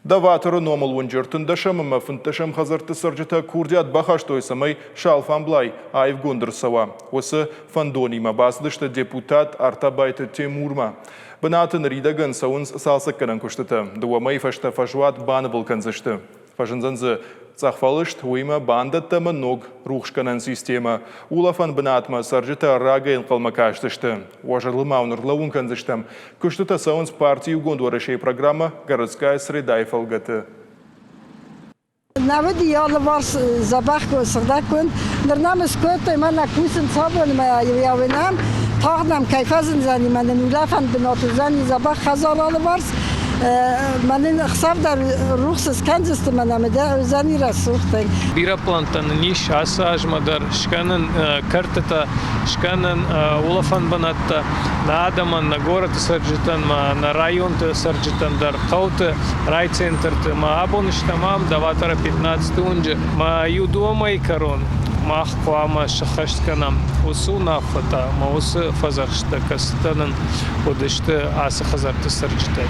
Доваторы номыл уынджы ӕртындӕсӕм ӕмӕ фынддӕсӕм хӕдзӕртты цӕрджытӕ курдиат бахастой, цӕмӕй сӕ алфамблай аивгонд ӕрцӕуа. Уыцы фӕндонимӕ бацыдысты депутат Артабайты Темурмӕ. Бынаты ныридӕгӕн цӕуынц цалцӕггӕнӕн куыстытӕ. Дыууӕ мӕйы фӕстӕ фӕзуат банывыл кӕндзысты. Фӕзындзӕн дзы цъӕхфӕлыст, уыимӕ бандӕттӕ ӕмӕ ног рухсгӕнӕн системӕ. Улӕфӕн бынатмӕ цӕрджытӕ рагӕй ӕнхъӕлмӕ кастысты. Уӕ зӕрдыл ма уын ӕрлӕууын кӕндзыстӕм, куыстытӕ цӕуынц парти Иугонд Уӕрӕсейы программӕ «Городская среда»-йы фӕлгӕты. Нӕ уыди алыварс дзӕбӕх сыгъдӕггонд. Ныр нӕм скодтой, мӕнӕ кусынц абон ӕмӕ уынӕм, тагъд нӕм кӕй фӕзындзӕни, мӕнӕ улӕфӕн бынат уыдзӕни дзӕбӕх хӕдзар алыварс. Мӕнӕн ӕхсӕв дӕр рухс скӕндзысты мӕнӕ уыдзӕни рӕсугъдтӕй. Бирӕ плантӕ нын ис ацы азмӕ дӕр скӕнын кӕртытӕ, скӕнын улӕфӕн бынӕттӕ нӕ адӕмӕн, нӕ горӕты цӕрджытӕн, ма нӕ районты цӕрджытӕн дӕр, хъӕуты, райцентрты. Ма абон стӕм ам, Доватора 15 уынджы. Ма иу дыууӕ кӕрон мах хъуамӕ сыххӕст кӕнӕм уыцы уынаффӕтӕ ӕмӕ уыцы фӕдзӕхсттӕ, кӕцытӕ нын уыдысты ацы хӕдзӕртты цӕрджытӕй.